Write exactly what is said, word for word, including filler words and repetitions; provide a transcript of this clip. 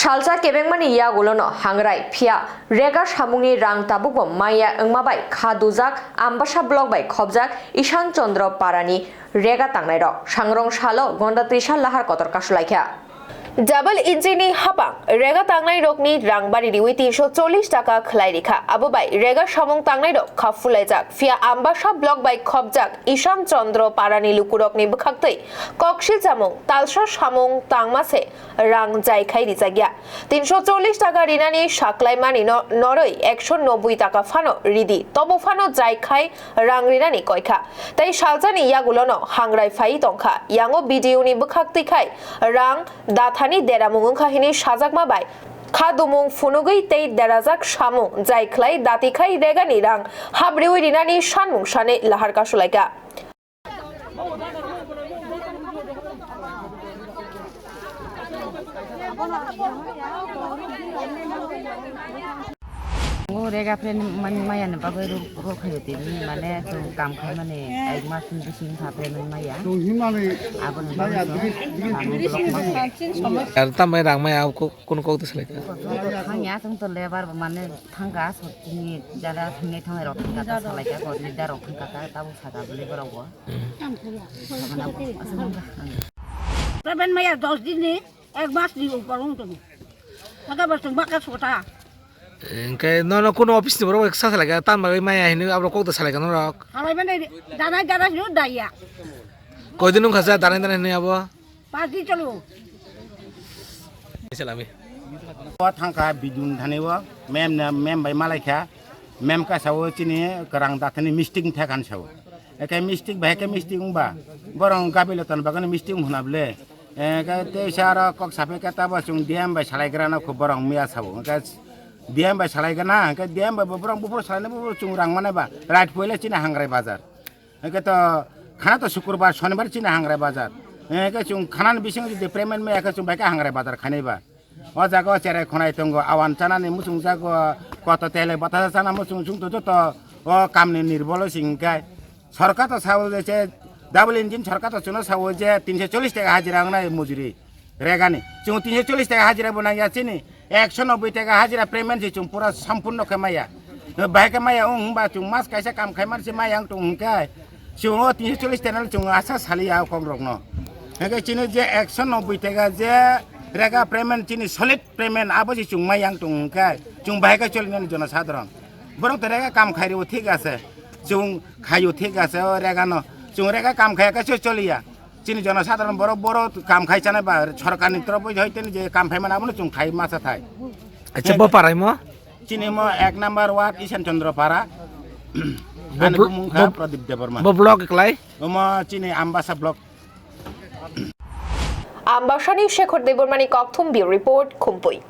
Salsa kebengmani yagulono hangrai, phiya rega samungni rang tabukbo manya wngma bai kha dujak Ambasa block bai khobjak Ishan Chandra Parani rega tangnairok. Sangrong salo gonda twisa lahar kotor kasulaikha. Double engine ni hapang rega tangnairokni rang bari riwi tinsho chollish taka khlai rikha. Abo bai rega samung tangnairok kha phulaijak, phiya Ambasa block bai khobjak Ishan Chandra Parani lukurokni bwkhaktwi koksil chamung, talsa samung tangma se rang jai khai rijak ya. Tinsho chollish taka rinani saklaimani no noroi ekso nobboi taka phano ridi, tobo phano jai khai rang rinani koikha. Tei salsani yagulono hangrai phai tongkha. Yango B D O ni bwkhak twi khai rang dathani deramung wngkha hini sajakma bai kha dumung phunugwi tei derajak samung jai khlai dati khai regani rang habriwi rinani sanmung sani lahar kasulaikha. O rega friend mani maya ni bagwi ro-, ro khayo tini, mane chwng kam khai mani ek mas ni bising kha friend mani maya. Chwng himani aboni maya bagwi chwng digi digi lama digi block ma. Ar tambai rang maya ko-, kono kok de selai ka? Thang ya chwng to lebar mane thang ga so tini jara thang nai thang rok thang ga ta salai ka ko ni da rok thang ka ta tabo saka bole borok bo. Payment maya dos din ni, ek mas ni upor wng tongo. Taka bo chwng baka sota. Hingke nono kuno office ni borok sa salai ka, tan bagwi maya hini abo kok da salai ka norok. Salai mani dana dana sini daya. Koi din wngkha sa dana dana hini abo? Pas din chalo. Salami. O thangkha bidun thani o, mem na, mem bai malai kha, mem ka sao chini kwrang dathani mistik thai khan sao. Eke mistik bai ke mistik wngba, borong gabi lotan bagani mistik wng hwnna ble. Eke tei sa aro kok saphe khe tabo chwng D M bai salai grana kho borong miya sao. Eke D M bai salai gana, eke D M bai bo borong buphuru salai na buphuru chwng rang mane ba, right poila chini hangrai bazar. Eke to khana to sukurbar, sonibar chini hangrai bazar. Eke chwng khana ni bising jodi payment maya khe chwng bai khe hangrai bazar khainai ba. O jaga o cherai khonai tongo, awan chanani muchung jago, koto tele batasa chana muchung chwng to joto o kamni nirbolo sing khe. Sorkar to sao je che double engine sorkar to chuno sao je tinso chollish taka hajira wngnai mujuri regani. Chwng tinso chollish taka hajira bo nangya chini, ekso nobboi taka hajira payment se chwng pura sampurno khe maya. Bahai khe maya wng hwnba chwng mas kaisa kam khai man se maya wng tong hwn khe chwng o tinso chollish taka no chwng asa saliya o kok rok no. Hwnkhe chini je ekso nobboi taka je rega payment chini solid payment abo se chwng maya wng tong hwn khe chwng bahai khe choli nani jono sadharon. Borok to rega kam khai rw thik ase, chwng khaio thik ase o rega no. Chwng rega kam khaya khe se choliya. Chini jono sadharon borok, borok kam khai chanai ba sorkar ni torof bai hoite je kam khai mano abono chwng khai masa thai. Acha, bo parai mo? Chini mo ek number ward Isan Chandra Para. Ani bumung kha Pradip Debbarma. Bo block klai? Omo chini Ambasa block. Ambasani Shekhar Debbarmani Kokthum Bureau Report, Khumpui.